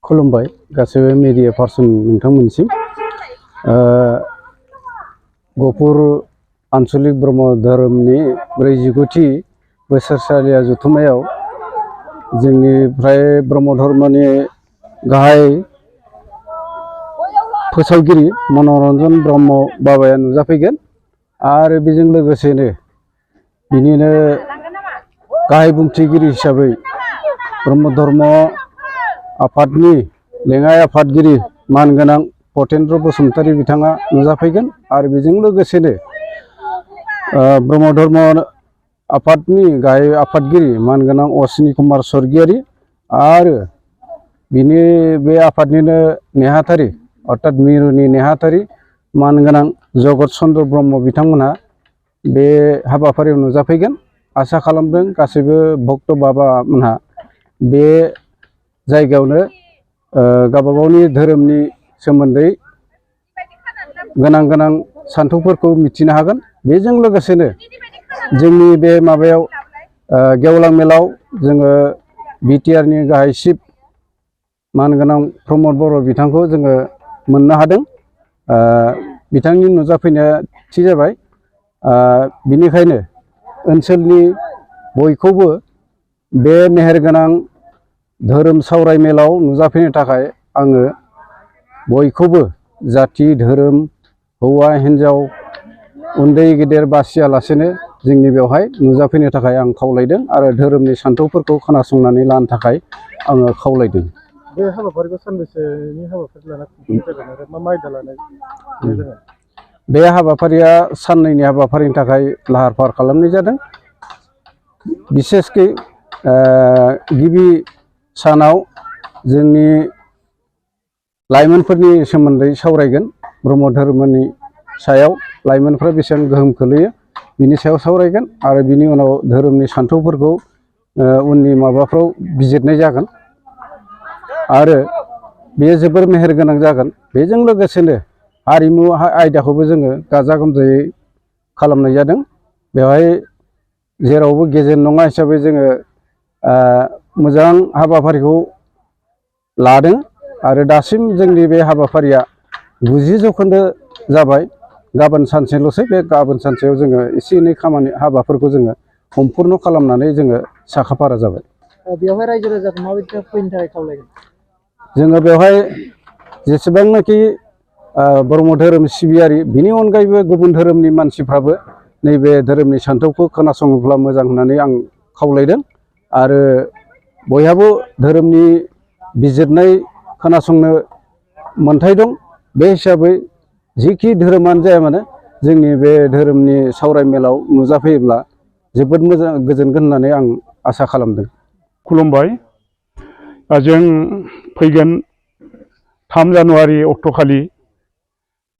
खुलुमबाय गासैबो media person नोंथांमोनसिम Gohpur आन्चलिक Brahma धोरोमनि 49थि बोसोरसालिया जथुम्मायाव जोंनिफ्राय ब्रह्म धर्मनि गाहाय फोसावगिरि मनरन्जन ब्रह्म बाबाया नुजाफैगोन आरो बेजों लोगोसेनो बिनिनो गाहाय बुंथिगिरि हिसाबै ब्रह्म धर्म आफादनि लेङाइ आफादगिरि मानगोनां पतेन्द्र बसुमतारी बिथाङा नुजाफैगोन आरो बेजों लोगोसेनो ब्रह्म धर्म आफादनि गाहाय आफादगिरि मानगोनां अश्विनी कुमार स्वर्गियारी आरो बिनि बे आफादनिनो नेहाथारि अर्थात मिरुनि नेहाथारि मानगोनां जगत चन्द्र ब्रह्म बिथांमोनहा बे हाबाफारियाव नुजाफैगोन। आसा खालामदों गासैबो भक्त बाबामोनहा बे जायगायावनो गावबागावनि धोरोमनि सोमोन्दै गोनां सान्थौफोरखौ मिथिनो हागोन। बेजों लोगोसेनो जोंनि बे माबायाव गेवलां मेलाव जोङो बिटिआरनि गाहाय चिफ मानगोनां प्रमद बर' बिथांखौ जोङो मोननो हादों। बिथांनि नुजाफैनाया थि जाबाय। बिनिखायनो ओनसोलनि बयखौबो बे मेहेरगोनां धोरोम सावराय मेलाव नुजाफैनो थाखाय आङो बयखौबो जाति धोरोम हौवा हिन्जाव उन्दै गेदेर बासियालासेनो जोंनि बेवहाय नुजाफैनो थाखाय आं खावलायदों आरो धोरोमनि सान्थौफोरखौ खोनासंनानै लानो थाखाय आङो खावलायदों। बे हाबाफारिखौ सानबेसेनि हाबाफारि लाना खुंफुंनाय जागोन आरो मा आयदा लानाय जागोन? बे हाबाफारिया साननैनि हाबाफारिनि थाखाय लाहार फाहार खालामनाय जादों। बिसेसकै गिबि सानाव जोंनि लाइमोनफोरनि सोमोन्दै सावरायगोन। ब्रह्म धर्मनि सायाव लाइमोनफ्रा बेसेबां गोहोम खोलैयो बिनि सायाव सावरायगोन आरो बिनि उनाव धोरोमनि सान्थौफोरखौ उननि माबाफ्राव बिजिरनाय जागोन आरो बेयो जोबोर मेहेरगोनां जागोन। बेजों लोगोसेनो हारिमु आयदाखौबो जोङो गाजा गोमजायै खालामनाय जादों। बेवहाय जेरावबो गेजेन नङा हिसाबै जोङो मोजां हाबाफारिखौ लादों आरो दासिम जोंनि बे हाबाफारिया 90% जाबाय। गाबोन सानसेल'सै। बे गाबोन सानसेयाव जोङो एसे एनै खामानि हाबाफोरखौ जोङो सम्पुर्ण खालामनानै जोङो साखाफारा जाबाय। बेवहाय रायजो राजाखौ माबायदि फैनो थाखाय खावलायगोन? जोङो बेवहाय जेसेबांनाखि ब्रह्म धोरोम सिबियारि बिनि अनगायैबो गुबुन धोरोमनि मानसिफ्राबो नैबे धोरोमनि सान्थौखौ खोनासङोब्ला मोजां होननानै आं खावलायदों आरो बयहाबो धोरोमनि बिजिरनाय खोनासंनो मोन्थाय दं। बे हिसाबै जिखि धोरोमानो जाया मानो जोंनि बे धोरोमनि सावराय मेलाव नुजाफैयोब्ला जोबोद मोजां गोजोनगोन होननानै आं आसा खालामदों। खुलुमबाय। जों फैगोन 3 जानुवारि अक्ट'खालि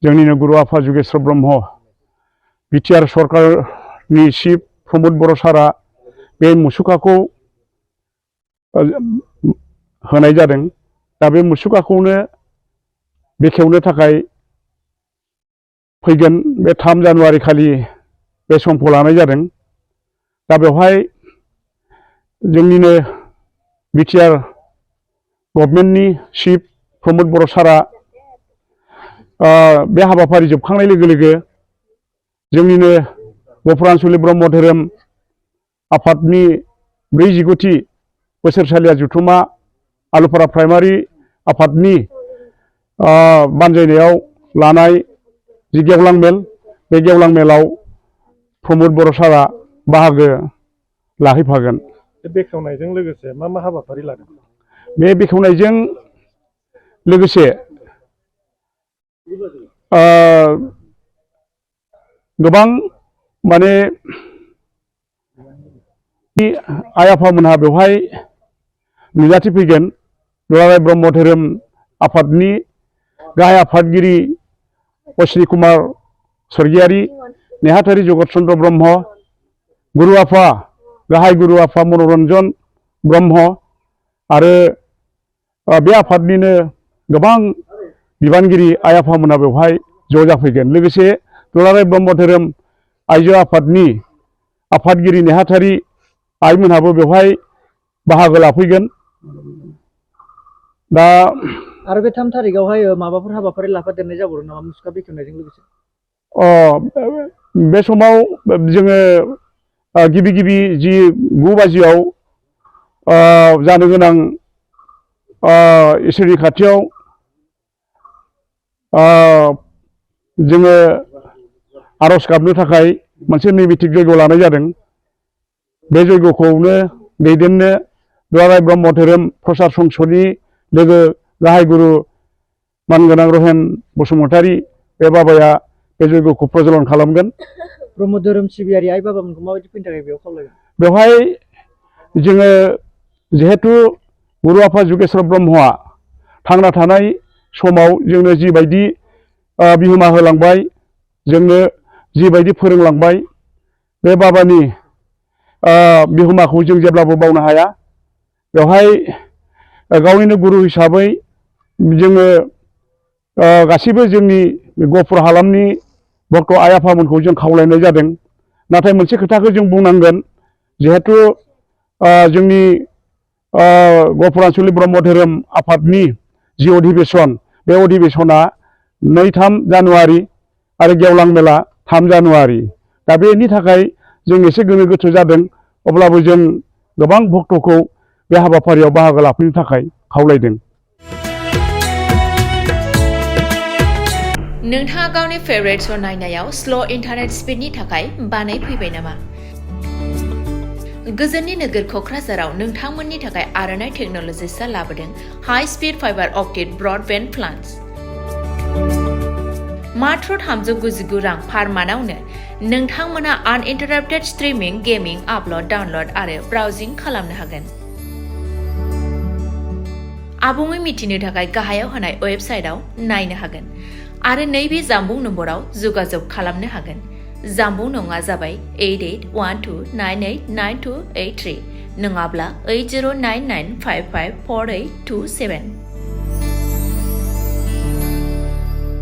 जोंनिनो गुरु आफा जुगेश्वर ब्रह्म बिटिआर सरकारनि चिफ प्रमद बर' सारा बे मुसुखाखौ होनाय जादों। दा बे मुसुखाखौनो बेखेवनो थाखाय फैगोन बे 3 जानुवारि खालि बे समखौ लानाय जादों। दा बेवहाय जोंनिनो बिटिआर गभर्नमेन्टनि चिफ प्रमद बर' सारा बे हाबाफारि जोबखांनाय लोगो लोगो जोंनिनो गहपुर आन्चलिक ब्रह्म धोरोम आफादनि 49थि बोसोरसालिया जथुम्मा आलुफारा प्राइमारि आफादनि बानजायनायाव लानाय जि गेवलां मेल, बे गेवलां मेलाव प्रमद बर' सारा बाहागो लाहैफागोन। बे बेखेवनायजों लोगोसे मा हाबाफारि लादों? बे बेखेवनायजों लोगोसे गोबां माने आइ आफामोनहा बेवहाय नुजाथिफैगोन। दुलाराय ब्रह्म धोरोम आफादनि गाहाय आफादगिरि अश्विनी कुमार स्वर्गियारी, नेहाथारि जगत चन्द्र ब्रह्म, गुरु आफा गाहाय गुरु आफा मनरन्जन ब्रह्म आरो बे आफादनिनो गोबां बिबानगिरि आइ आफामोनहा बेवहाय ज' जाफैगोन। लोगोसे दुलाराय ब्रह्म धोरोम आइजो आफादनि आफादगिरि नेहाथारि आइमोनहाबो बेवहाय बाहागो लाफैगोन। दा आरो बे 3 थारिखआवहाय माबाफोर हाबाफारि लाफादेरनाय जाबावदों नामा मुसुखा बेखेवनायजों लोगोसे? बे समाव जोङो गिबि गिबि जि 9 बाजियाव जानो गोनां इसोरनि खाथियाव जोङो आर'ज गाबनो थाखाय मोनसे नैमित्तिक जयग' लानाय जादों। बे जयग'खौनो दैदेननो दुलाराय ब्रह्म धोरोम प्रसार संसदनि लोगो गाहाय गुरु मानगोनां रहेन बसुमतारी बे बाबाया बे जयग'खौ प्रज्वलन खालामगोन। ब्रह्म धोरोम सिबियारि आइ बाबामोनखौ माबायदि फैनो थाखाय बेयाव खावलायगोन? बेवहाय जोङो जिहेतु गुरु आफा जुगेश्वर ब्रह्मआ थांना थानाय समाव जोंनो जिबायदि बिहोमा होलांबाय, जोंनो जिबायदि फोरोंलांबाय, बे बाबानि बिहोमाखौ जों जेब्लाबो बावनो हाया। बेवहाय गावनिनो गुरु हिसाबै जोङो गासिबो जोंनि गहपुर हालामनि भक्त आइ आफामोनखौ जों खावलायनाय जादों। नाथाय मोनसे खोथाखौ जों बुंनांगोन, जिहेतु जोंनि गहपुर आन्चलिक ब्रह्म धोरोम आफादनि जि अधिबेसन, बे अधिबेसना 2-3 जानुवारि आरो गेवलां मेला 3 जानुवारि। दा बेनि थाखाय जों एसे गोनो गोथो जादों। अब्लाबो जों गोबां भक्तखौ बे हाबाफारियाव बाहागो लाफैनो थाखाय खावलायदों। नोंथाङा गावनि फेभरेट शो नायनायाव स्ल' इन्टारनेट स्पिडनि थाखाय बानायफैबाय नामा? गोजोननि नोगोर क'क्राझाराव नोंथांमोननि थाखाय आर'नाइ टेक्न'लजिसआ लाबोदों high speed fibre optic broadband plans. मात्र 399 रां पार मान्थआवनो नोंथांमोना आनइन्टाराप्टेड स्ट्रीमिंग, गेमिं, आपल'ड, डाउनल'ड आरो ब्राउजिं खालामनो हागोन। आबुङै मिथिनो थाखाय गाहायाव होनाय वेबसाइटआव नायनो हागोन आरो नैबे जामबुं नम्बराव जगाजग खालामनो हागोन। जामबुं नङा जाबाय 8812989283 नङाब्ला 8099554827।